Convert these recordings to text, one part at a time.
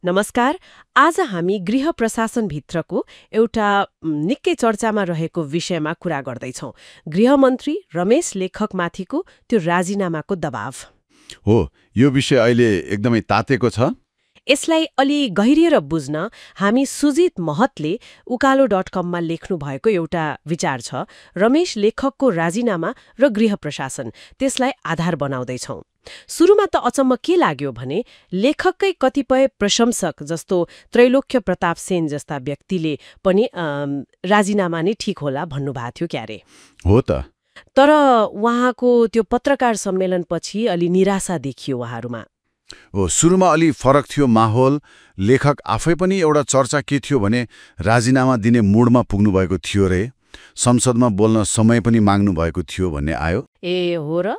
नमस्कार। आज हामी गृह प्रशासनभित्रको एउटा निकै चर्चामा रहेको विषयमा कुरा गर्दैछौँ। गृहमन्त्री रमेश लेखकमाथिको त्यो राजीनामाको दबाव हो। यो विषय अहिले एकदमै तातेको छ। यसलाई अलि गहिरिएर बुझ्न हामी सुजित महतले उकालो.com लेख्नु भएको एउटा विचार छ, रमेश लेखकको राजीनामा र गृह प्रशासन, त्यसलाई आधार बनाउँदैछौँ। सुरुमा त अचम्म के लाग्यो भने लेखककै कतिपय प्रशंसक जस्तो त्रैलोक्य प्रताप सेन जस्ता व्यक्तिले पनि राजीनामा नै ठिक होला भन्नुभएको थियो क्यारे। हो त। तर उहाँको त्यो पत्रकार सम्मेलनपछि अलि निराशा देखियो उहाँहरूमा। सुरुमा अलि फरक थियो माहौल। लेखक आफै पनि एउटा चर्चा के थियो भने राजीनामा दिने मुडमा पुग्नु भएको थियो रे, संसदमा बोल्न समय पनि माग्नु भएको थियो भन्ने आयो। ए हो र?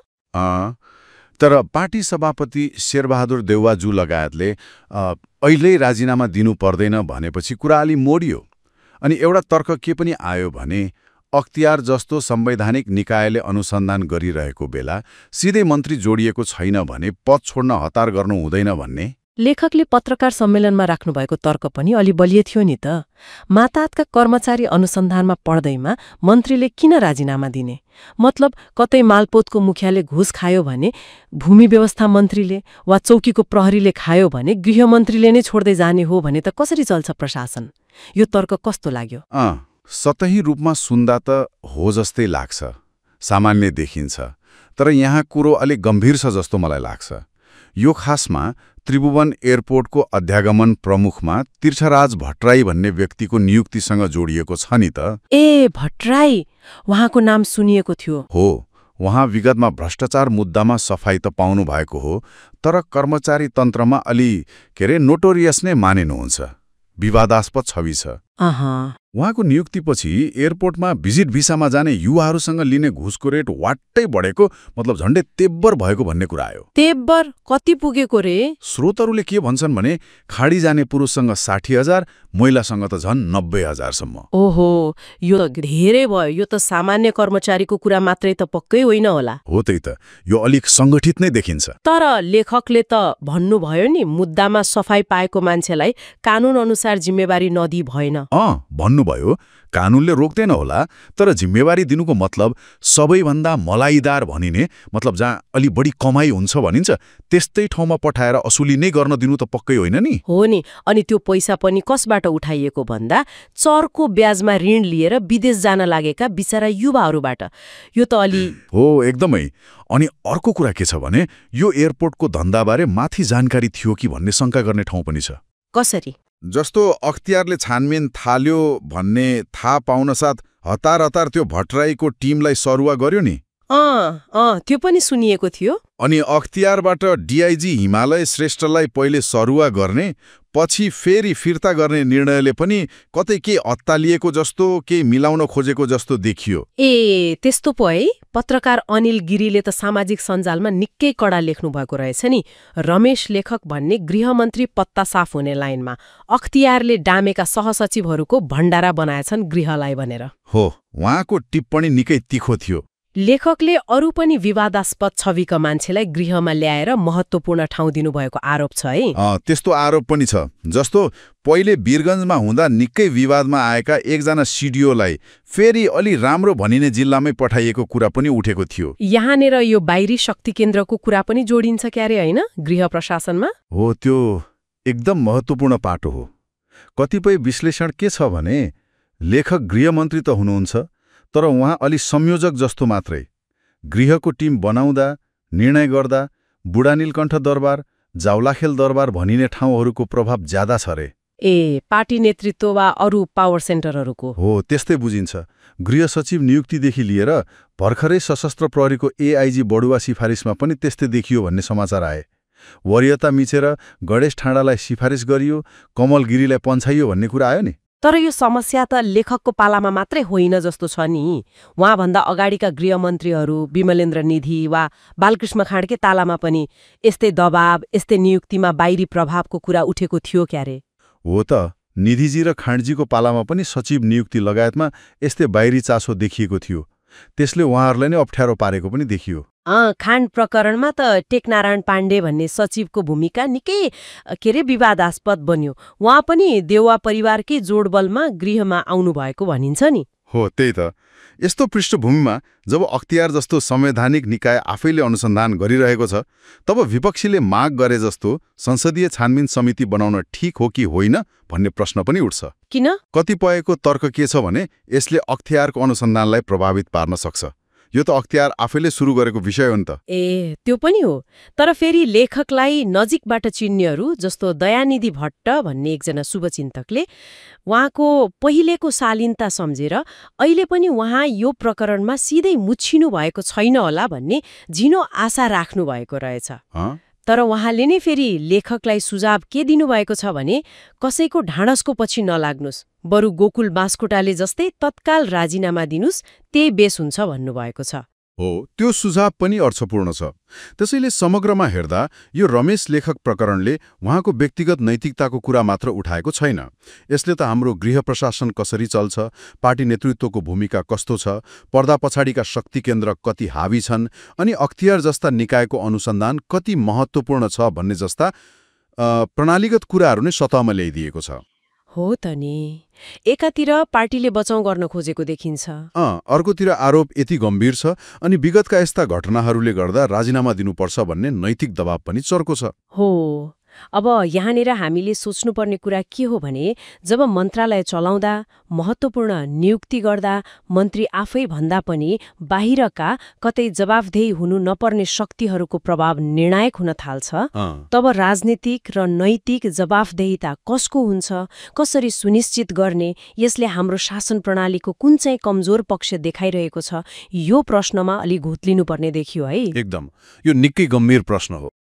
तर पार्टी सभापति शेरबहादुर देउवाजु लगायतले अहिले राजीनामा दिनु पर्दैन भनेपछि कुरा अलि मोडियो। अनि एउटा तर्क के पनि आयो भने अख्तियार जस्तो संवैधानिक निकायले अनुसन्धान गरिरहेको बेला सिधै मन्त्री जोडिएको छैन भने पद छोड्न हतार गर्नु हुँदैन भन्ने। लेखकले पत्रकार सम्मेलनमा राख्नुभएको तर्क पनि अलि बलियो थियो नि त। माताहतका कर्मचारी अनुसन्धानमा पढ्दैमा मन्त्रीले किन राजीनामा दिने? मतलब कतै मालपोतको मुखियाले घुस खायो भने भूमि व्यवस्था मन्त्रीले वा चौकीको प्रहरीले खायो भने गृहमन्त्रीले नै छोड्दै जाने हो भने त कसरी चल्छ प्रशासन? यो तर्क कस्तो लाग्यो? सतही रूपमा सुन्दा त हो जस्तै लाग्छ, सामान्य देखिन्छ। तर यहाँ कुरो अलिक गम्भीर छ जस्तो मलाई लाग्छ। यो खासमा त्रिभुवन एयरपोर्टको अध्यागमन प्रमुखमा तीर्थराज भट्टराई भन्ने व्यक्तिको नियुक्तिसँग जोडिएको छ नि त। ए भट्टराई, उहाँको नाम सुनिएको थियो। हो, उहाँ विगतमा भ्रष्टाचार मुद्दामा सफाई त पाउनु भएको हो, तर कर्मचारी तन्त्रमा अलि नोटोरियस नै मानिनुहुन्छ। विवादास्पद छवि छ। उहाँको नियुक्तिपछि एयरपोर्टमा भिजिट भिसामा जाने युवाहरूसँग लिने घुसको रेट वाट्टै बढेको, मतलब झण्डै तेब्बर भएको भन्ने कुरा आयो। तेब्बर कति पुगेको रे? स्रोतहरूले के भन्छन् भने खाडी जाने पुरुषसँग 60,000, महिलासँग त झन् 90,000सम्म। ओहो, यो त धेरै भयो। यो त सामान्य कर्मचारीको कुरा मात्रै त पक्कै होइन होला। हो त्यही त, यो अलिक सङ्गठित नै देखिन्छ। तर लेखकले त भन्नुभयो नि, मुद्दामा सफाई पाएको मान्छेलाई कानून अनुसार जिम्मेवारी नदिई भएन। भन्नुभयो, कानूनले रोक्दैन होला, तर जिम्मेवारी दिनुको मतलब सबैभन्दा मलाइदार भनिने, मतलब जहाँ अलि बढी कमाई हुन्छ भनिन्छ त्यस्तै ठाउँमा पठाएर असुली नै गर्न दिनु त पक्कै होइन नि। हो नि। अनि त्यो पैसा पनि कसबाट उठाइएको भन्दा चर्को ब्याजमा ऋण लिएर विदेश जान लागेका बिचरा युवाहरूबाट। यो त अलि हो, एकदमै। अनि अर्को कुरा के छ भने यो एयरपोर्टको धन्दाबारे माथि जानकारी थियो कि भन्ने शङ्का गर्ने ठाउँ पनि छ। कसरी? जस्तो अख्तियारले छानबिन थाल्यो भन्ने थाहा पाउन साथ हतार हतार त्यो भट्टराईको टिमलाई सरुवा गर्यो नि। त्यो पनि सुनिएको थियो। अनि अख्तियारबाट डिआइजी हिमालय श्रेष्ठलाई पहिले सरुवा गर्ने, पछि फेरि फिर्ता गर्ने निर्णयले पनि कतै के अत्तालिएको जस्तो, के मिलाउन खोजेको जस्तो देखियो। ए त्यस्तो पो है। पत्रकार अनिल गिरीले त सामाजिक सञ्जालमा निकै कडा लेख्नु भएको रहेछ नि। रमेश लेखक भन्ने गृहमन्त्री पत्ता साफ हुने लाइनमा अख्तियारले डामेका सहसचिवहरूको भण्डारा बनाएछन् गृहलाई भनेर। हो, उहाँको टिप्पणी निकै तिखो थियो। लेखकले अरू पनि विवादास्पद छविका मान्छेलाई गृहमा ल्याएर महत्त्वपूर्ण ठाउँ दिनुभएको आरोप छ है। त्यस्तो आरोप पनि छ। जस्तो पहिले वीरगञ्जमा हुँदा निकै विवादमा आएका एकजना सिडिओलाई फेरि अलि राम्रो भनिने जिल्लामै पठाइएको कुरा पनि उठेको थियो। यहाँनिर यो बाहिरी शक्ति केन्द्रको कुरा पनि जोडिन्छ क्यारे होइन गृह प्रशासनमा? हो, त्यो एकदम महत्त्वपूर्ण पाटो हो। कतिपय विश्लेषण के छ भने लेखक गृहमन्त्री त हुनुहुन्छ, तर उहाँ अलि संयोजक जस्तो मात्रै। गृहको टिम बनाउँदा, निर्णय गर्दा बुढानीलकण्ठ दरबार, जाउलाखेल दरबार भनिने ठाउँहरूको प्रभाव ज्यादा छ रे। ए पार्टी नेतृत्व वा अरू पावर सेन्टरहरूको? हो, त्यस्तै बुझिन्छ। गृह सचिव नियुक्तिदेखि लिएर भर्खरै सशस्त्र प्रहरीको एआइजी बढुवा सिफारिसमा पनि त्यस्तै देखियो भन्ने समाचार आए। वरियता मिचेर गणेश ठाडालाई सिफारिस गरियो, कमल गिरीलाई पन्छाइयो भन्ने कुरा आयो नि। तर यो समस्या त लेखकको पालामा मात्रै होइन जस्तो छ नि। उहाँभन्दा अगाडिका गृहमन्त्रीहरू विमलेन्द्र निधि वा बालकृष्ण खाँडके तालामा पनि यस्तै दबाव, यस्तै नियुक्तिमा बाहिरी प्रभावको कुरा उठेको थियो क्यारे। हो त, निधिजी र खाँडजीको पालामा पनि सचिव नियुक्ति लगायतमा यस्तै बाहिरी चासो देखिएको थियो। त्यसले उहाँहरूलाई नै अप्ठ्यारो पारेको पनि देखियो। खान प्रकरणमा त टेकनारायण पाण्डे भन्ने सचिवको भूमिका निकै विवादास्पद बन्यो। उहाँ पनि देउवा परिवारकै जोडबलमा गृहमा आउनुभएको भनिन्छ नि। हो, त्यही त। यस्तो पृष्ठभूमिमा जब अख्तियार जस्तो संवैधानिक निकाय आफैले अनुसन्धान गरिरहेको छ, तब विपक्षीले माग गरे जस्तो संसदीय छानबिन समिति बनाउन ठिक हो कि होइन भन्ने प्रश्न पनि उठ्छ। किन? कतिपयको तर्क के छ भने यसले अख्तियारको अनुसन्धानलाई प्रभावित पार्न सक्छ। यो त अख्तियार आफैले सुरु गरेको विषय हो नि त। त्यो पनि हो। तर फेरि लेखकलाई नजिकबाट चिन्नेहरू जस्तो दयानिधि भट्ट भन्ने एकजना शुभचिन्तकले उहाँको पहिलेको शालीनता सम्झेर अहिले पनि उहाँ यो प्रकरणमा सिधै मुछिनु भएको छैन होला भन्ने झिनो आशा राख्नु भएको रहेछ। तर उहाँले नै फेरि लेखकलाई सुझाव के दिनुभएको छ भने कसैको ढाँडसको पछि नलाग्नुस्, बरु गोकुल बास्कोटाले जस्तै तत्काल राजीनामा दिनुस्, त्यही बेस हुन्छ भन्नुभएको छ। हो, त्यो सुझाव पनि अर्थपूर्ण छ। त्यसैले समग्रमा हेर्दा यो रमेश लेखक प्रकरणले उहाँको व्यक्तिगत नैतिकताको कुरा मात्र उठाएको छैन। यसले त हाम्रो गृह प्रशासन कसरी चल्छ, पार्टी नेतृत्वको भूमिका कस्तो छ, पर्दा पछाडिका शक्ति केन्द्र कति हावी छन्, अनि अख्तियार जस्ता निकायको अनुसन्धान कति महत्त्वपूर्ण छ भन्ने जस्ता प्रणालीगत कुराहरू नै सतहमा ल्याइदिएको छ। हो त नि। एकातिर पार्टीले बचाउ गर्न खोजेको देखिन्छ, अर्कोतिर आरोप यति गम्भीर छ अनि विगतका यस्ता घटनाहरूले गर्दा राजीनामा दिनुपर्छ भन्ने नैतिक दबाव पनि चर्को छ। हो, अब यहाँनिर हामीले सोच्नुपर्ने कुरा के हो भने जब मन्त्रालय चलाउँदा, महत्त्वपूर्ण नियुक्ति गर्दा मन्त्री आफै भन्दा पनि बाहिरका कतै जवाफदेही हुनु नपर्ने शक्तिहरूको प्रभाव निर्णायक हुन थाल्छ, तब राजनीतिक र नैतिक जवाफदेहिता कसको हुन्छ, कसरी सुनिश्चित गर्ने, यसले हाम्रो शासन प्रणालीको कुन चाहिँ कमजोर पक्ष देखाइरहेको छ, यो प्रश्नमा अलि घुत्लिनुपर्ने देखियो है। एकदम, यो निकै गम्भीर प्रश्न हो।